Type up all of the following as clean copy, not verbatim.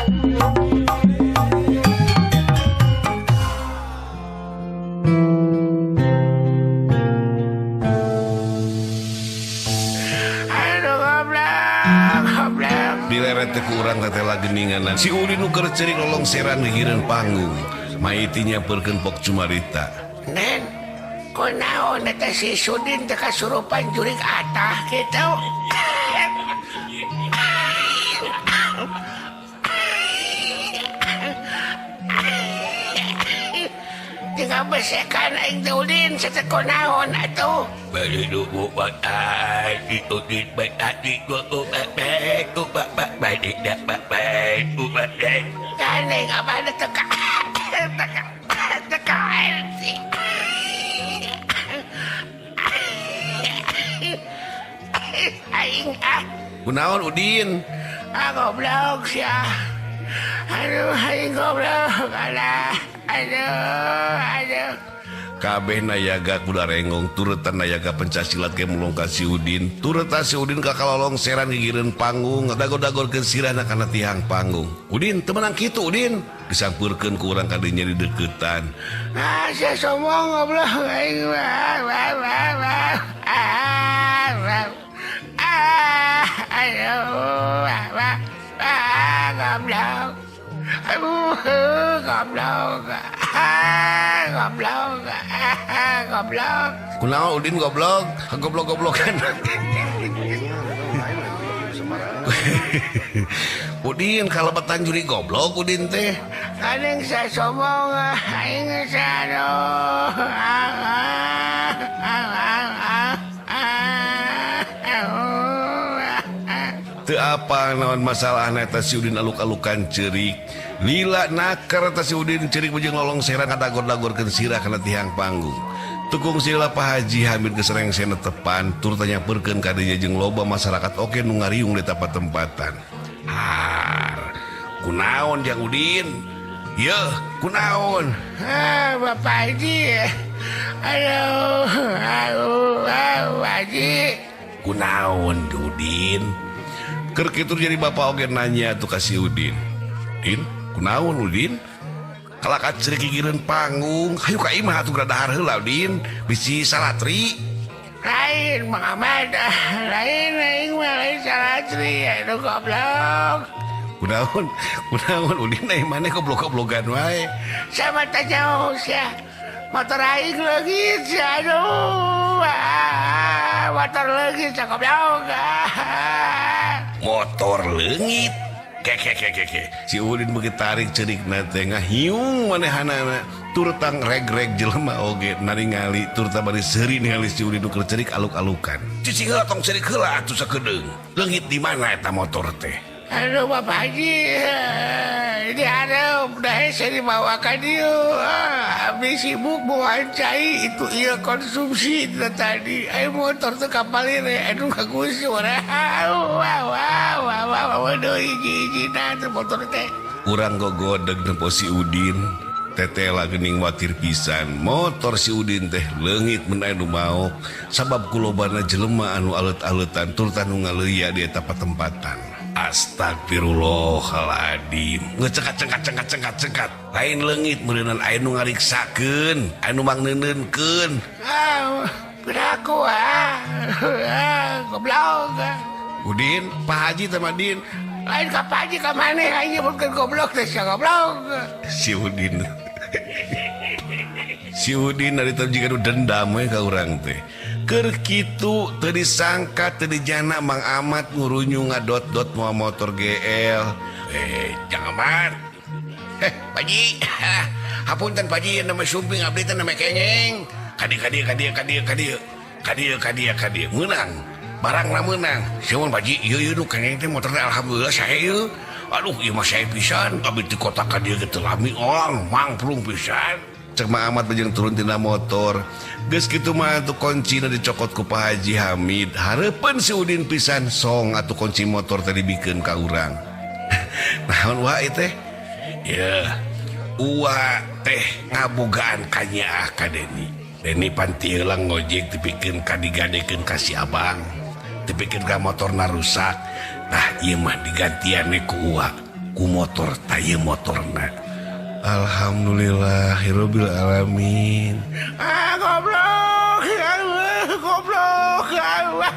Aduh goblok, goblok. Dileret teh ku urang tetela geninganan. Si Udin nu keur ceurik lolongseran gigireun panggung. Maiti nyamperkeun Pok Cumarita. Nen, kunaon eta si Sudin teh kasurupan jurig atah kitu? Tinggal besekan aing teh Udin sateh kunaon atuh. Gandeng abah teka teka teka sih. Aing ah. Kunaon Udin? Ah goblok sia. Aduh aing goblok alah. Aduh aduh. Kabeh nayaga kuda renggong turutan nayaga pencak silat ge mulung ka si Udin. Turutan si Udin ka kalolongseran gigireun panggung, dagor-dagorkeun sirahna kana tihang panggung. Udin teu meunang kitu Udin, disampeurkeun ku urang ka dinya di deuketan. Ah sia sombong goblok aing wah wah wah wah. Ah wah. Ah aduh wah wah. Ah goblok. Aduh goblok. Ah goblok. Ah goblok. Kunaon Udin goblok? Goblok-goblokan. Udin kalebetan juri goblok Udin teh. Aing saya sombong, aing aduh. Teu apa naon masalahna eta si Udin aluk-alukan ceurik. Lila naker eta si Udin ceurik bujeng lolongseran kadagor-dagorkeun sirah kana tihang panggung. Tukung sila Pak Haji Hamid geus rengsena tepan tur tanyampeurkeun ka dinya jeung loba masyarakat oge nu ngariung di tempat-tempatan. Har, kunaon jang Udin? Yeuh, kunaon? Ah, Bapak Haji. Aduh, aduh, aduh, Haji. Kunaon Udin? Keur kitu jadi bapak oge nanya tuh ka si Udin. Din, kunaon Udin? Kalakat ceurik gigireun panggung, hayu ka imah atuh geura dahar heula Udin, bisi salatri. Lain Mang Ahmad, lain aing mah lain salatri, aduh goblok. Kunaon? Kunaon Udin aing maneh goblok-goblokan wae. Sama teh jauh sia. Motor aing leungit sia, aduh. Ah, motor leungit sia goblok. Motor leungit. Keke keke keke. Si Udin beuki tarik ceurikna teh ngahiung manehanana turtang reg-reg jelema oge naringali turta bari seuri ningali si Udin nu keur ceurik aluk-alukan. Cicing heula tong ceurik heula atuh sakedeung. Leungit di mana eta motor teh? Aduh Bapak Haji, ini ada udah hese dibawa ka dieu. Abdi sibuk bawa cai itu ieu konsumsi itu tadi. Ayo motor teh kapalir aduh kagus wah wah wah wah wah waduh hiji-hiji nah teh motor teh. Urang gogodeg nempo si Udin. Tetela geuning watir pisan motor si Udin teh leungit mun aya nu maok sabab kulobana jelema anu alet-aletan turta nu ngaleuya di eta patempatan. Astagfirullahaladzim. Ngecekat cengkat cengkat cengkat cengkat. Lain leungit meureunan aya nu ngariksakeun, aya nu mangneundeunkeun. Ah, piraku ah. Goblok. Udin, Pak Haji teh mah Din. Lain ka Pak Haji ka maneh aing nyebutkeun goblok teh sia goblok. Si Udin. Si Udin ari teh jiga nu dendam we ka urang teh. Keur kitu teu disangka teu dijana Mang Ahmad ngurunyung ngadot-dot moal motor GL. Jang Ahmad. Pak Haji. Hapunten Pak Haji nama sumping abdi teh nama kengeng. Kadieu kadieu kadieu kadieu kadieu. Kadieu kadieu kadieu meunang. Barangna meunang. Siun Pak Haji, ieu ieu nu kengeng teh motor teh alhamdulillah sae ieu. Aduh ieu mah sae pisan abdi ti kota ka dieu ge teu lami orang mangplung pisan. Cek Mang Ahmad bejeng turun tina motor. Geus kitu mah atuh kuncina dicokot ku Pak Haji Hamid. Hareupeun si Udin pisan song atuh kunci motor teh dibikeun ka urang. Naon wae teh? Yeuh, uwa teh ngabogaan kanyaah ka Deni. Deni pan tieulang ngojek dipikeun ka digadekeun ka si Abang. Dipikeun ka motorna rusak. Tah ieu mah digantian we ku uwa. ku motor taye motorna. Alhamdulillahirabbil alamin. Ah goblok goblok goblok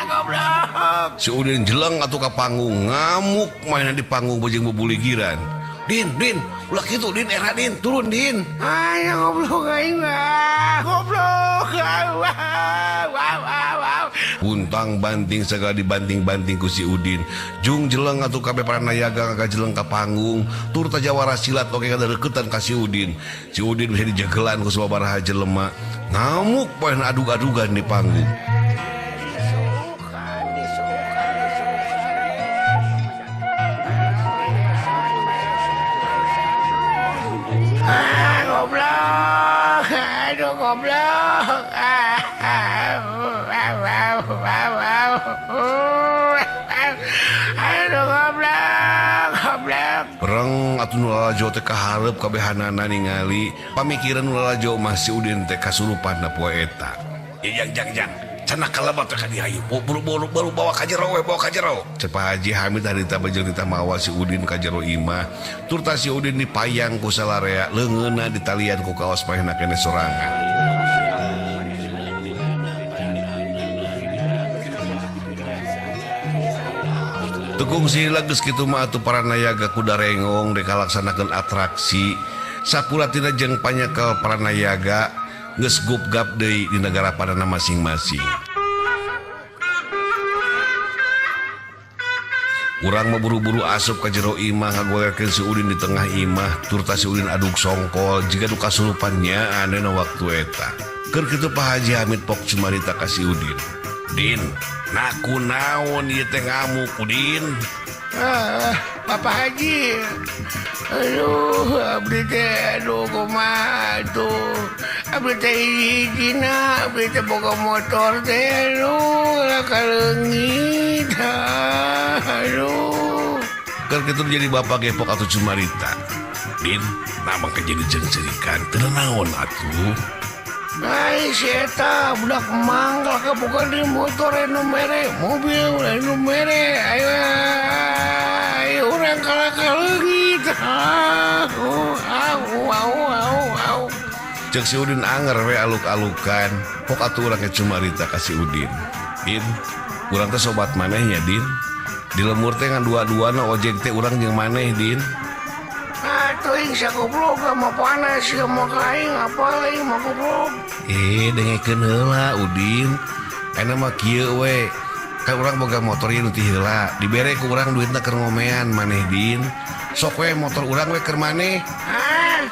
goblok. Si Udin jeleng atuh ka panggung ngamuk mainan di panggung bejeng bubuligiran. Din, Din, ulah kitu Din, era Din, turun Din. Ayo goblok aing mah. Goblok. Buntang banting segala dibanting-banting ku si Udin. Jung jeleng atuh kabeh paranayaga ngajeleng ka panggung, tur tajawara silat oge kadeukeutan ka si Udin. Si Udin bisa dijegelan ku sababaraha jelema. Ngamuk poe adug-adugan di panggung. Goblok, aduh goblok. Aduh goblok, goblok. Pereng atuh nu lalajo teh kahareup kabehanana ningali pamikiran nu lalajo mah si Udin teh kasurupan na poe eta. Ya jang jang jang, cenah kalebat teh ka dieu hayu. Buru-buru bawa ka jero we, bawa ka jero. Cek Pak Haji Hamid harita bejeng ditah mawa si Udin ka jero imah. Turta si Udin dipayang ku salarea, leungeunna ditalian ku kaos manehna keneh sorangan. Tukung sila geus kitu mah atuh para nayaga kuda rengong rek kalaksanakeun atraksi. Sapulatina jeung panyekel para nayaga geus gupgap deui di negara padana masing-masing. Urang mah buru-buru asup ka jero imah ngagolerkeun si Udin di tengah imah, turta si Udin aduk songkol jiga nu kasurupan nyaan dina waktu eta. Keur kitu Pak Haji Hamid pok cumarita ka si Udin. Din, nah kunaon ieu teh ngamuk Udin? Bapak Haji. Aduh, abdi teh aduh kumaha atuh. Abdi teh hiji-hijina, abdi teh boga motor teh aduh lah kaleungit. Aduh. Keur kitu jadi bapak gepok atuh cumarita. Din, nah mangka jadi jeung ceurikan teu naon atuh. Ai si eta budak manggal kaboga di motor anu mere, mobil anu mere. Ayo ayo urang kalah kaleungit. Au au au au. Cek si Udin anger we aluk-alukan. Pok atuh urang ge cumarita ka si Udin. Din, urang teh sobat maneh nya Din. Di lemur teh ngan dua-duana ojek teh urang jeung maneh Din. Atuh sagoblok mah panas sia mah ka aing apal aing mah goblok. Dengekeun heula Udin. Ayeuna mah kieu we. Kan urang boga motor ieu nu ti heula. Dibere ku urang duitna keur ngomean maneh Din. Sok we motor urang we keur maneh. Ah.